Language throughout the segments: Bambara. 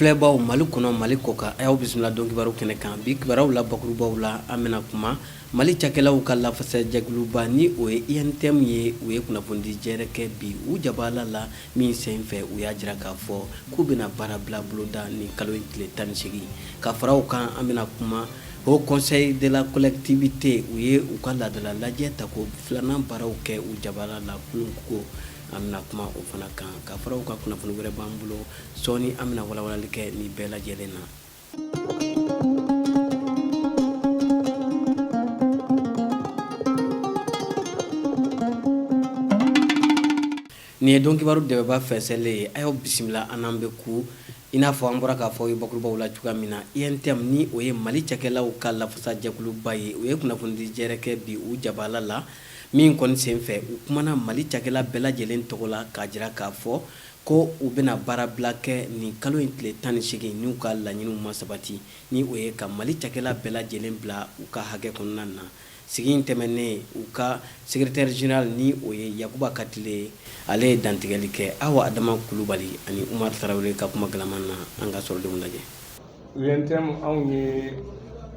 Filɛbaw Mali kɔnɔ Mali kɔkan, a y'aw bisimila don kibaru kɛnɛ kan. Bi kibaruw la bakurubaw la, an bɛna kuma Mali cakɛlaw ka lafasajɛkuluba ni o ye UNTM ye, u ye kunnafonidi jɛrɛ kɛ bi u jabala la min senfɛ u y'a jira k'a fɔ k'u bɛna baara bila boloda nin kalo in tile 18. Ka fara o kan, an bɛna kuma Haut Conseil de la collectivité, u ye u ka laadala lajɛ tako filanan baaraw kɛ u jabala la kununko. An bɛna kuma o fana kan. Ka fara o kan, kunnafoni wɛrɛ b'an bolo sɔɔni, an bɛna walawalali kɛ nin bɛɛ lajɛlen na. Nin ye don kibaru dɛbɛba fɛnsɛlen ye. A y'aw bisimila an n'an bɛ ku i n'a fɔ an bɔra k'a fɔ aw ye bakurubaw la cogoya min na. UNTM ni o ye Mali cakɛlaw ka lafasajɛkuluba ye, u ye kunnafonidi jɛrɛ kɛ bi u jabala la min kɔni senfɛ u kumana Mali cakɛla bɛɛ lajɛlen tɔgɔ la k'a jira k'a fɔ ko u bɛna baarabila kɛ nin kalo in tile 18 n'u ka laɲiniw ma sabati, ni o ye ka Mali cakɛla bɛɛ lajɛlen bila u ka hakɛ kɔnɔna na. Sigi in tɛmɛnen, u ka secrétaire général ni o ye Yakuba Katile ye, ale ye dantigɛli kɛ. Awa Adama Kulubali ani Umaru Tarawele ka kuma galaman na, an ka sɔrɔdenw lajɛ. UNTM, anw ye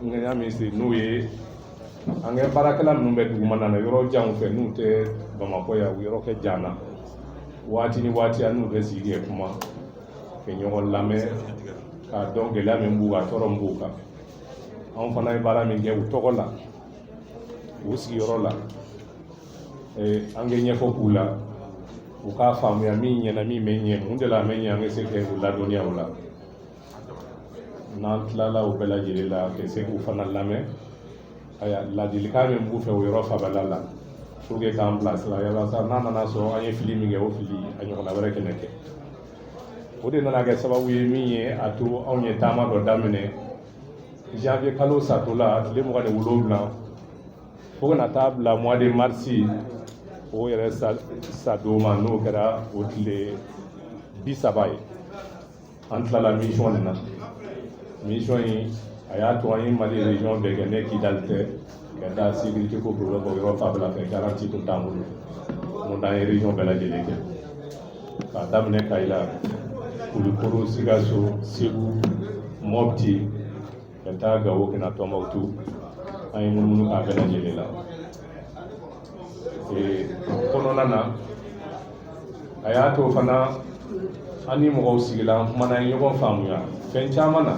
ŋaniya min siri, n'o ye an kɛ baarakɛla minnu bɛ dugumana na yɔrɔ janw fɛ, n'u tɛ Bamakɔ yan, u yɔrɔ kɛ jan na, waati ni waati an n'u bɛ sigi kɛ kuma kɛ, ɲɔgɔn lamɛn k'a dɔn gɛlɛya min b'u kan, tɔɔrɔ min b'u kan. Anw fana ye baara min kɛ u tɔgɔ la u sigiyɔrɔ la, an kɛ ɲɛfɔ k'u la, u k'a faamuya min ɲɛna, min bɛ ɲɛ, mun de la a bɛ ɲɛ, an bɛ se k'u ladɔnniya o la. N'an tilala o bɛɛ lajɛlen la, ka se k'u fana lamɛn, ayiwa, ladilikan min b'u fɛ o yɔrɔ fanfɛla la, pour que k'an bilasira, walasa n'a nana sɔrɔ an ye fili min kɛ, o fili a ɲɔgɔnna wɛrɛ kana kɛ. O de nana kɛ sababu ye min ye a to anw ye taama dɔ daminɛ janvier kalo sato la tile 27 fo ka na taa bila mois de mars o yɛrɛ sadon ma, n'o kɛra o tile 30 ye. An tilala mission nin na. Mission in, a y'a to an ye Mali région bɛɛ kɛ, ne Kidali tɛ ka taa sécurité ko problème o yɔrɔ fanfɛla fɛ, garantie tun t'an bolo. N'o tɛ, an ye région bɛɛ lajɛlen kɛ, k'a daminɛ Kayi la, Kulukoro, Sikaso, Segu, Mɔpti, ka taa Gawo, ka na Tɔnbɔkutu. An ye munumunu k'a bɛɛ lajɛlen la. Kɔnɔna na, a y'a to fana an ni mɔgɔw sigila, an kumana, an ye ɲɔgɔn faamuya fɛn caman na.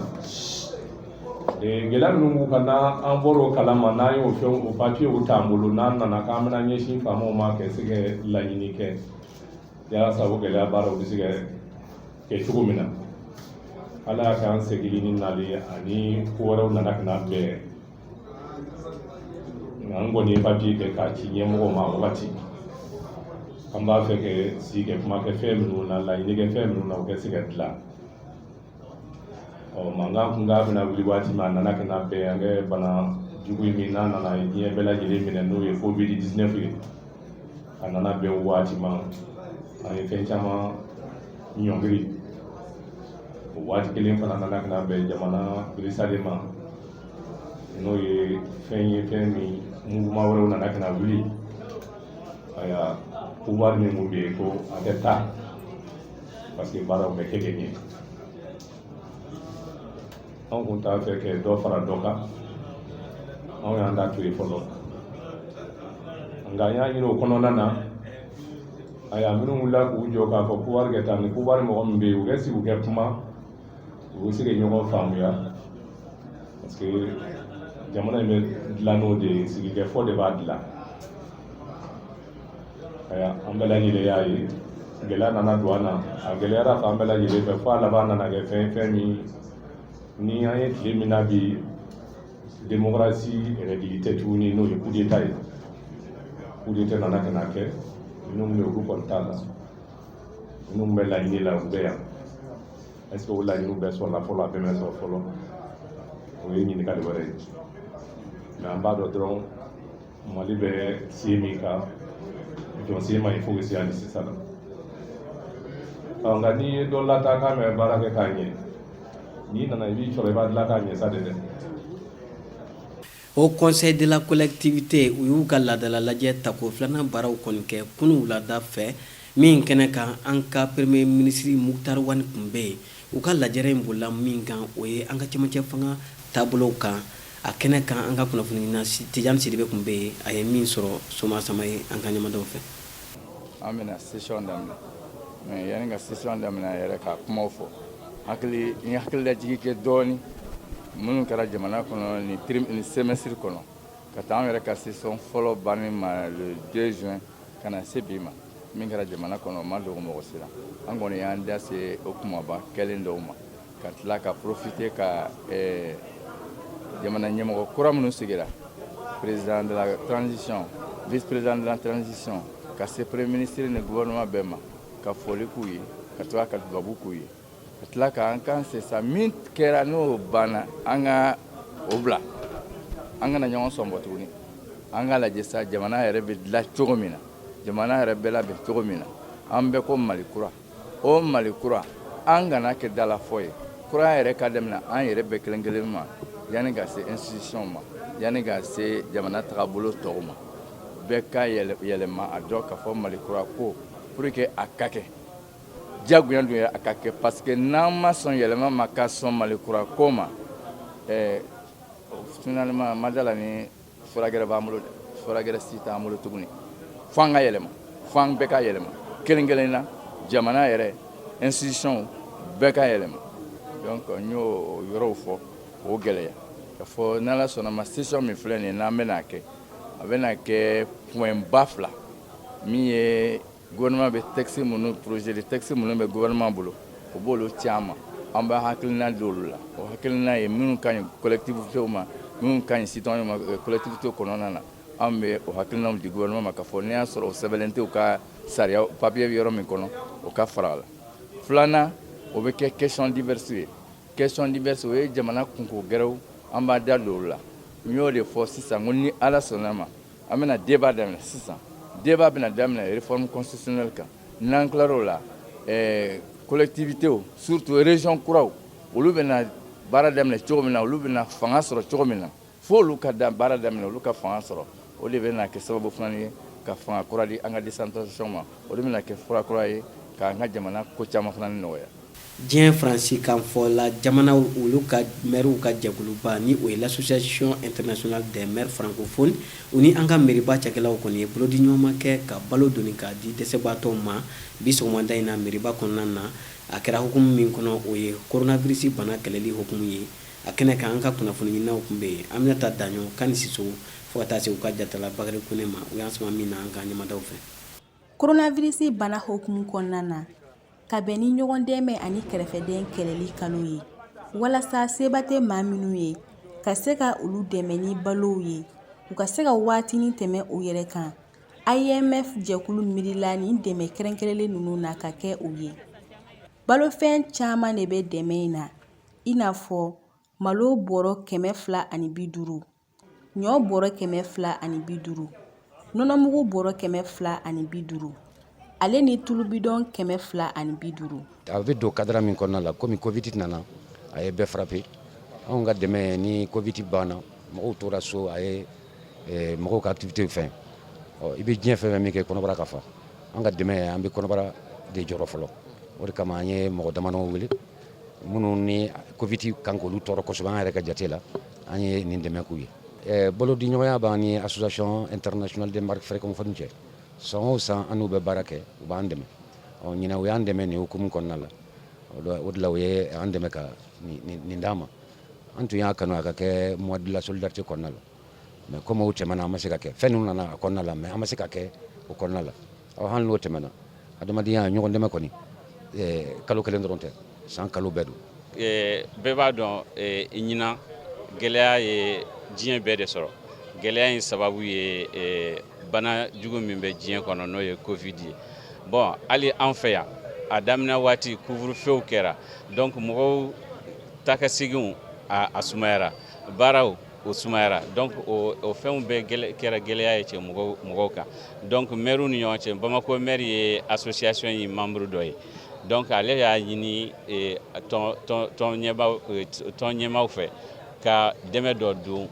Gɛlɛya minnu b'u kan, n'an bɔra o kalama, n'an y'o fɛn o papiyew t'an bolo, n'an nana k'an bɛna ɲɛsin faamaw ma ka se ka laɲini kɛ walasa o gɛlɛya baaraw bɛ se ka kɛ cogo min na. Ala y'a kɛ an segili ni nali ani ko wɛrɛw nana ka na bɛn, nka an kɔni ye papiye kɛ k'a ci ɲɛmɔgɔw ma. Wagati an b'a fɛ ka sigi kɛ kuma kɛ fɛn minnu na, laɲini kɛ fɛn minnu na, o ka se ka dilan. Ɔ mankan kun k'a bɛna wuli waati min, a nana ka na bɛn an kɛ bana jugu in min n'a nana ye diɲɛ bɛɛ lajɛlen minɛ, n'o ye Covid 19 ye. A nana bɛn o waati ma, an ye fɛn caman ɲɔngiri. O waati kelen fana nana ka na bɛn jamana birisalen ma, n'o ye fɛn ye, fɛn min mouvement wɛrɛw nana ka na wuli. Ayiwa, pouvoir min kun bɛ yen ko a tɛ taa parce que baaraw bɛ kɛ ɲɛ, anw kun t'a fɛ kɛ dɔ fara dɔ kan, anw y'an ta to yen fɔlɔ. Nka an y'a ɲini o kɔnɔna na, ayiwa, minnu wulila k'u jɔ k'a fɔ pouvoir kɛ taa ni pouvoir mɔgɔ min bɛ yen, u kɛ sigi, u kɛ kuma, u bɛ se ka ɲɔgɔn faamuya, parce que jamana in bɛ dilan n'o de ye, sigikafɔ de b'a dilan. Ayiwa, an bɛɛ lajɛlen y'a ye gɛlɛya nana don an na, a gɛlɛyara fan bɛɛ lajɛlen fɛ, fo a laban nana kɛ fɛn min ni an ye tile min na bi, démocratie règle tɛ tuguni, n'o ye coup d'état ye. Coup d'état nana ka na kɛ. Minnu bɛ yen, olu kɔni t'a la. Minnu bɛ laɲini la, u bɛ yan. Est ce que o laɲiniw bɛɛ sɔrɔla fɔlɔ? A bɛɛ ma sɔrɔ fɔlɔ, o ye ɲininkali wɛrɛ ye. Mais an b'a dɔn dɔrɔn, Mali bɛ sen min kan, jɔsen ma ɲi fo ka se hali sisan na. Nka n'i ye dɔ lataa k'a mɛ baara kɛ k'a ɲɛ, n'i nana i b'i sɔrɔ i b'a dilan k'a ɲɛ sa de dɛ. Haut Conseil de la collectivité, u y'u ka laadala lajɛ tako filanan baaraw kɔni kɛ kunun wulada fɛ min kɛnɛ kan, an ka premier ministre Moctar Ouane tun bɛ yen. U ka lajɛrɛ in bolila min kan, o ye an ka cɛmancɛ fanga taabolow kan. A kɛnɛ kan, an ka kunnafoni na Tijani Sidibe tun bɛ yen, a ye min sɔrɔ Soma Sama ye an ka ɲɛmadaw fɛ. An bɛna session daminɛ, mais yanni ka session daminɛ yɛrɛ, ka kumaw fɔ, hakili n hakililajigi kɛ dɔɔni minnu kɛra jamana kɔnɔ nin semestre kɔnɔ, ka taa an yɛrɛ ka session fɔlɔ banni ma le 2 juin ka na se bi ma. Min kɛra jamana kɔnɔ, o ma dogo mɔgɔ si la. An kɔni y'an da se o kumaba kɛlen dɔw ma, ka tila ka profiter ka jamana ɲɛmɔgɔ kura minnu sigira, président de la transition, vice président de la transition, ka se premier ministre ni gouvernement bɛɛ ma, ka foli k'u ye, ka tila ka dubabu k'u ye, ka tila k'an kan sisan min kɛra n'o banna, an ka o bila, an kana ɲɔgɔn sɔnbɔ tuguni. An ka lajɛ sa jamana yɛrɛ bɛ dilan cogo min na, jamana yɛrɛ bɛ labɛn cogo min na. An bɛɛ ko Mali kura, o Mali kura, an kana kɛ dalafɔ ye. Kura yɛrɛ ka daminɛ an yɛrɛ bɛɛ kelen kelen ma, yanni ka se institution ma, yanni ka se jamana tagabolo tɔw ma. Bɛɛ ka yɛlɛma a dɔn k'a fɔ Mali kura ko, pour que a ka kɛ diyagoya dun ye, a ka kɛ, parce que n'an ma sɔn yɛlɛma ma, ka sɔn Mali kura ko ma, finalement ma da la ni fura gɛrɛ b'an bolo dɛ. Fura gɛrɛ si t'an bolo tuguni, fo an ka yɛlɛma, fo an bɛɛ ka yɛlɛma kelen kelen na, jamana yɛrɛ, institution bɛɛ ka yɛlɛma. Donc n y'o yɔrɔw fɔ k'o gɛlɛya, ka fɔ n'Ala sɔnna ma, session min filɛ nin ye, n'an bɛna kɛ, a bɛna kɛ point ba fila min ye: gouvernement bɛ texte minnu, projet de texte minnu bɛ gouvernement bolo, o b'olu ci an ma, an bɛ hakilina di olu la. O hakilina ye minnu ka ɲi collectivité ma, minnu ka ɲi citoyen ma collectivité kɔnɔna na, an bɛ o hakilinaw di gouvernement ma, ka fɔ n'i y'a sɔrɔ o sɛbɛnlen tɛ u ka sariya papier bɛ yɔrɔ min kɔnɔ, o ka fara a la. Filanan, o bɛ kɛ question diverse ye. Question diverse, o ye jamana kunko gɛrɛw, an b'a da don olu la. N y'o de fɔ sisan ko ni Ala sɔnna ma, an bɛna débat daminɛ sisan. Débat bɛna daminɛ réforme constitutionnelle kan. N'an tilar'o la, collectivités, surtout région kuraw, olu bɛna baara daminɛ cogo min na, olu bɛna fanga sɔrɔ cogo min na, fo olu ka da baara daminɛ, olu ka fanga sɔrɔ, o de bɛna kɛ sababu fana ye ka fanga kura di an ka décentralisation ma. O de bɛna kɛ fura kura ye k'an ka jamana ko caman fana nɔgɔya. Diɲɛ faransikan fɔla jamanaw, olu ka maires ka jɛkuluba, ni o ye l'Association internationale des maires francophones, u ni an ka meriba cakɛlaw kɔni ye bolodi ɲɔgɔnma kɛ ka balo doni k'a di dɛsɛbaatɔw ma bi sɔgɔmada in na meriba kɔnɔna na. A kɛra hukumu min kɔnɔ, o ye coronavirus bana kɛlɛli hukumu ye. A kɛnɛ kan, an ka kunnafoni ɲininaw tun bɛ yen, Aminata Daɲɔ Kani Siso, fo ka taa se u ka jatala Bakari Kone ma. U y'an sama min na an ka ɲɛmadaw fɛ. Coronavirus bana hukumu kɔnɔna na, ka bɛn ni ɲɔgɔn dɛmɛ ani kɛrɛfɛden kɛlɛli kalo ye, walasa seba tɛ maa minnu ye, ka se ka olu dɛmɛ ni balow ye, u ka se ka waatinin tɛmɛ u yɛrɛ kan, AIMF jɛkulu miirila nin dɛmɛ kɛrɛnkɛrɛnlen ninnu na ka kɛ u ye. Balofɛn caman de bɛ dɛmɛ in na, i n'a fɔ malo bɔrɔ 250, ɲɔ bɔrɔ 250, nɔnɔmugu bɔrɔ 250, ale ni tulubidɔn 250. A bɛ don cadre min kɔnɔna la, komi Covid nana, a ye bɛɛ frappé. Anw ka dɛmɛ ni Covid banna, mɔgɔw tora so, a ye mɔgɔw ka activité fɛn. Ɔ, i bɛ diɲɛ fɛn fɛn min kɛ, kɔnɔbara ka fa. An ka dɛmɛ, an bɛ kɔnɔbara de jɔrɔ fɔlɔ. O de kama an ye mɔgɔ damadɔ wele minnu ni Covid kan k'olu tɔɔrɔ kosɛbɛ. An yɛrɛ ka jate la, an ye nin dɛmɛ k'u ye. Bolodiɲɔgɔnya b'an ni Association internationale des maires francophones cɛ. San o san, an n'u bɛ baara kɛ, u b'an dɛmɛ. Ɔ, ɲinan u y'an dɛmɛ nin hukumu kɔnɔna la. O de la u ye an dɛmɛ ka nin d'an ma. An tun y'a kanu a ka kɛ mois de la solidarité kɔnɔna la, mais comme o tɛmɛna, an ma se ka kɛ. Fɛn ninnu nana a kɔnɔna la, mais an ma se ka kɛ o kɔnɔna la. Ɔ, hali n'o tɛmɛna, adamadenya ɲɔgɔn dɛmɛ kɔni, kalo kelen dɔrɔn tɛ, san kalo bɛɛ don. Bɛɛ b'a dɔn, ɲinan gɛlɛya ye diɲɛ bɛɛ de sɔrɔ. Gɛlɛya in sababu ye bana jugu min bɛ diɲɛ kɔnɔ, n'o ye Covid ye. Bon, hali an fɛ yan, a daminɛ waati, couvre-feu kɛra, donc mɔgɔw taa ka seginw a sumayara, baaraw o sumayara. Donc o fɛnw bɛɛ kɛra gɛlɛya ye cɛ mɔgɔw kan. Donc maires ni ɲɔgɔn cɛ, Bamako maire ye association in membre dɔ ye. Donc ale y'a ɲini tɔn ɲɛmaaw fɛ ka dɛmɛ dɔ don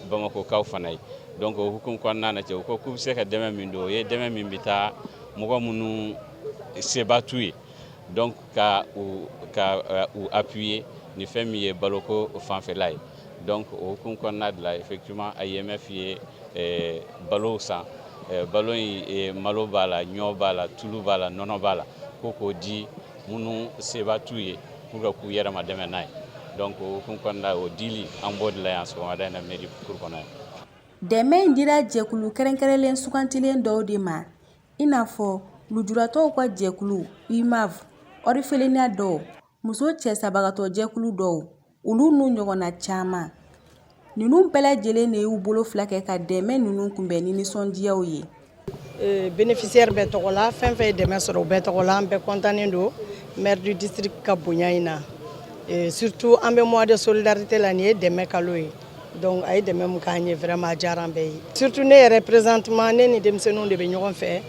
Bamakokaw fana ye. Donc o hukumu kɔnɔna na cɛ, u ko k'u bɛ se ka dɛmɛ min don, o ye dɛmɛ min bɛ taa mɔgɔ minnu seba t'u ye. Donc ka u appuyer ni fɛn min ye baloko fanfɛla ye. Donc o hukumu kɔnɔna de la, effectivement, AIMF ye balo san. Balo in, malo b'a la, ɲɔ b'a la, tulu b'a la, nɔnɔ b'a la, ko k'o di minnu seba t'u ye pour que k'u yɛrɛ ma dɛmɛ n'a ye. Donc o hukumu kɔnɔna, o dili, an b'o de la yan sɔgɔmada in na mairie cour kɔnɔ yan. Dɛmɛ in dira jɛkulu kɛrɛnkɛrɛnlen sugantilen dɔw de ma, i n'a fɔ lujuratɔw ka jɛkulu UMAV, orphelinat dɔw, muso cɛsabagatɔ jɛkulu dɔw, olu n'u ɲɔgɔnna caman. Ninnu bɛɛ lajɛlen de y'u bolo fila kɛ ka dɛmɛ ninnu kunbɛn ni nisɔndiyaw ye. Bénéficiaire bɛɛ tɔgɔ la, fɛn fɛn ye dɛmɛ sɔrɔ, o bɛɛ tɔgɔ la, an bɛɛ kɔntannen don maire du district ka bonya in na. Surtout an bɛ mois de solidarité la, nin ye dɛmɛ kalo ye. Donc a ye dɛmɛ mun k'an ye, vraiment a diyara an bɛɛ ye. Surtout ne yɛrɛ, présentement, ne ni denmisɛnninw de bɛ ɲɔgɔn fɛ,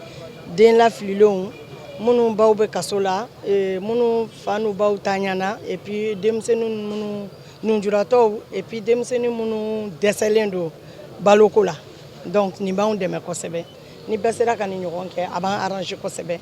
den lafililenw, minnu baw bɛ kaso la, minnu fa n'u baw taɲana, et puis denmisɛnnin minnu nujuratɔw, et puis denmisɛnnin minnu dɛsɛlen don baloko la. Donc nin b'anw dɛmɛ kosɛbɛ. Ni bɛɛ sera ka nin ɲɔgɔn kɛ, a b'an arranger kosɛbɛ.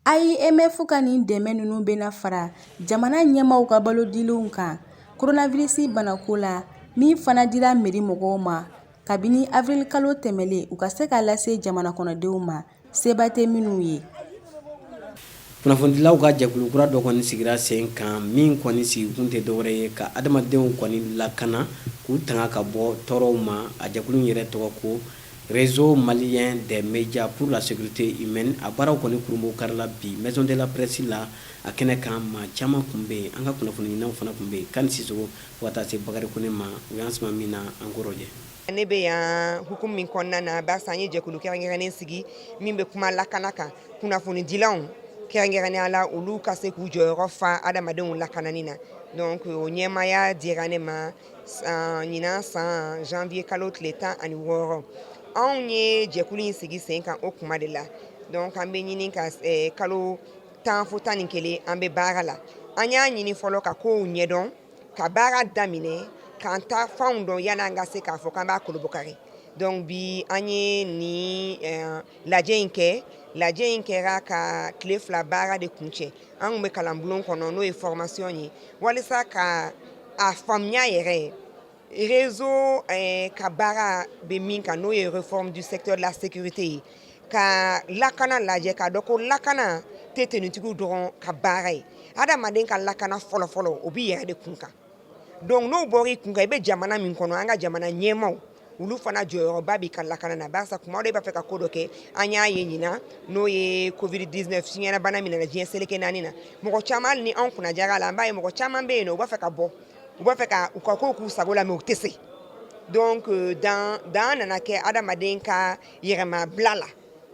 AIMF ka nin dɛmɛ ninnu bɛna fara jamana ɲɛmaaw ka balo dilenw kan coronavirus banako la, min fana dira mairie mɔgɔw ma kabini avril kalo tɛmɛlen, u ka se ka lase jamana kɔnɔdenw ma, seba tɛ minnu ye. Kunnafonidilaw ka jɛkulu kura dɔ kɔni sigira sen kan, min kɔni sigikun tɛ dɔwɛrɛ ye ka adamadenw kɔni lakana, k'u tanga ka bɔ tɔɔrɔw ma. A jɛkulu yɛrɛ tɔgɔ ko Réseau malien des médias pour la sécurité humaine. A baaraw kɔni kurunbon karila bi maison de la presse la. A kɛnɛ kan, maa caman tun bɛ yen, an ka kunnafoniɲininaw fana tun bɛ yen, Kani Sisoko fo ka taa se Bakari Kone ma. U y'an sama min na, an k'o lajɛ. Ne bɛ yan hukumu min kɔnɔna na, barisa an ye jɛkulu kɛrɛnkɛrɛnnen sigi min bɛ kuma lakana kan, kunnafonidilaw kɛrɛnkɛrɛnnenya la, olu ka se k'u jɔyɔrɔ fa adamadenw lakanani na. Donc o ɲɛmaaya dira ne ma ɲinan san janvier kalo tile 16. Anw ye jɛkulu in sigi sen kan o kuma de la. Donc an bɛ ɲini ka kalo 10 fo 11, an bɛ baara la. An y'a ɲini fɔlɔ ka kow ɲɛdɔn, ka baara daminɛ, k'an ta fanw dɔn, yanni an ka se k'a fɔ k'an b'a kolobokari. Donc bi, an ye nin lajɛ in kɛ. Lajɛ in kɛra ka tile 2 baara de kuncɛ. An tun bɛ kalanbulon kɔnɔ, n'o ye formation ye, walasa ka a faamuya yɛrɛ réseau ka baara bɛ min kan, n'o ye réforme du secteur de la sécurité ye, ka lakana lajɛ, k'a dɔn ko lakana tɛ tenitigiw dɔrɔn ka baara ye. Adamaden ka lakana fɔlɔfɔlɔ, o b'i yɛrɛ de kun kan. Donc n'o bɔra i kun kan, i bɛ jamana min kɔnɔ, an ka jamana ɲɛmaaw, olu fana jɔyɔrɔba b'i ka lakana na, barisa kuma dɔ i b'a fɛ ka ko dɔ kɛ. An y'a ye ɲinan, n'o ye Covid 19 fiɲɛnabana min nana diɲɛ seleke naani na, mɔgɔ caman, hali ni anw kunna jara la, an b'a ye mɔgɔ caman bɛ yen nɔ, u b'a fɛ ka bɔ, u b'a fɛ ka u ka kow k'u sago la, mais u tɛ se. Donc dan nana kɛ adamaden ka yɛrɛmabila la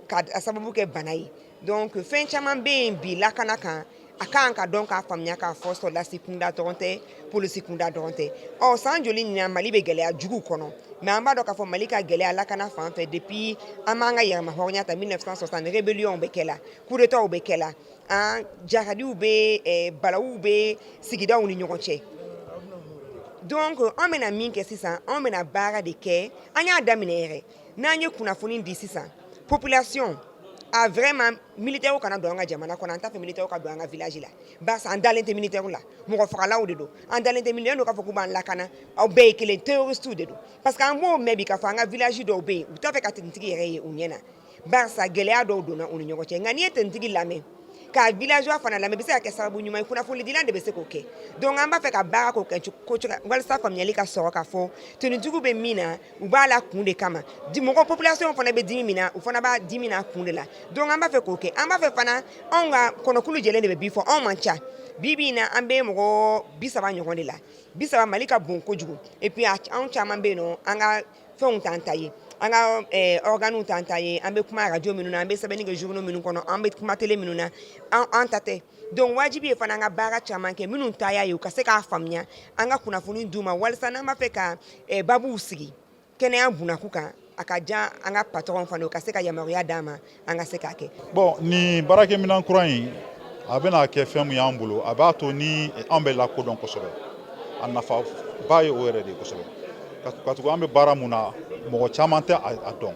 ka sababu kɛ bana ye. Donc fɛn caman bɛ yen bi lakana kan, a kan ka dɔn, k'a faamuya k'a fɔ sɔrɔdasi kunda dɔrɔn tɛ, polisi kunda dɔrɔn tɛ. Ɔ san joli ɲinan, Mali bɛ gɛlɛya jugu kɔnɔ, mais an b'a dɔn k'a fɔ Mali ka gɛlɛya lakana fan fɛ, depuis an b'an ka yɛrɛma hɔrɔnya ta 1960, rébellion bɛ kɛ la, coup d'état bɛ kɛ la, an jahadiw bɛ, balawuw bɛ sigidaw ni ɲɔgɔn cɛ. Donc an bɛna min kɛ sisan, an bɛna baara de kɛ. An y'a daminɛ yɛrɛ. N'an ye kunnafoni di sisan population a, vraiment, militaire kana don an ka jamana kɔnɔ. An t'a fɛ militaire ka don an ka village la, barisa an dalen tɛ militaire la, mɔgɔ fagalaw de don. An dalen tɛ militaire don k'a fɔ k'u b'an lakana. Aw bɛɛ ye kelen, terroriste de don, parce que an b'o mɛn bi k'a fɔ an ka village dɔw bɛ yen, u t'a fɛ ka tenitigi yɛrɛ ye u ɲɛ na, barisa gɛlɛya dɔw donna u ni ɲɔgɔn cɛ. Nka n'i ye tenitigi lamɛn, ka villageois fana lamɛn, bɛ se ka kɛ sababu ɲuman ye. Kunnafonidilan de bɛ se k'o kɛ. Donc an b'a fɛ ka baara k'o kɛ ko walasa faamuyali ka sɔrɔ k'a fɔ tenitigiw bɛ min na, u b'a la kun de kama di, mɔgɔ population fana bɛ dimi min na, u fana b'a dimi na kun de la. Donc an b'a fɛ k'o kɛ. An b'a fɛ fana, anw ka kɔnɔkulu jɛlen de bɛ bi fɔ, anw man ca. Bi bi in na, an bɛ mɔgɔ 30 ɲɔgɔn de la, 30. Mali ka bon kojugu, et puis anw caman bɛ yen nɔ, an ka fɛnw t'an ta ye, an ka organes t'an ta ye. An bɛ kuma radio minnu na, an bɛ sɛbɛnni kɛ journaux minnu kɔnɔ, an bɛ kuma télé minnu na, an ta tɛ. Donc wajibi ye fana an ka baara caman kɛ minnu ta y'a ye, u ka se k'a faamuya, an ka kunnafoni d'u ma, walasa n'an b'a fɛ ka babuw sigi kɛnɛya bunakun kan, a ka jan an ka patron fana, u ka se ka yamaruya d'an ma, an ka se k'a kɛ. Bon, nin baarakɛminɛn kura in, a bɛna kɛ fɛn min y'an bolo, a b'a to ni an bɛ lakodɔn kosɛbɛ. A nafa ba ye o yɛrɛ de ye kosɛbɛ, ka tugu an bɛ baara mun na, mɔgɔ caman tɛ a dɔn.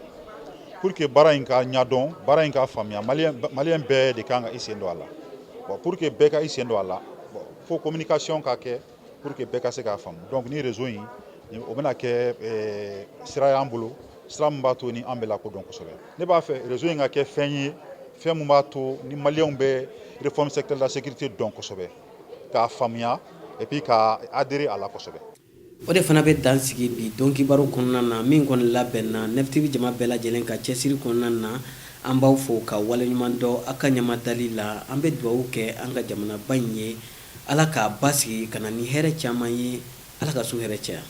Pour que baara in ka ɲɛdɔn, baara in ka faamuya, maliyɛn bɛɛ de kan ka i sen don a la. Bon, pour que bɛɛ ka i sen don a la, bon, fo communication ka kɛ pour que bɛɛ ka se k'a faamu. Donc ni réseau in, o bɛna kɛ sira y'an bolo, sira min b'a to ni an bɛ lakodɔn kosɛbɛ. Ne b'a fɛ réseau in ka kɛ fɛn ye, fɛn min b'a to ni Maliyɛnw bɛ réforme secteur de la sécurité dɔn kosɛbɛ, k'a faamuya et puis ka adhérer a la kosɛbɛ. O de fana bɛ dan sigi bi don kibaru kɔnɔna na, min kɔni labɛnna Nef TV jama bɛɛ lajɛlen ka cɛsiri kɔnɔna na. An b'aw fo ka waleɲuman dɔn aw ka ɲamadali la. An bɛ dugawu kɛ an ka jamanaba in ye, Ala k'a basigi ka na ni hɛrɛ caman ye, Ala ka su hɛrɛ caya.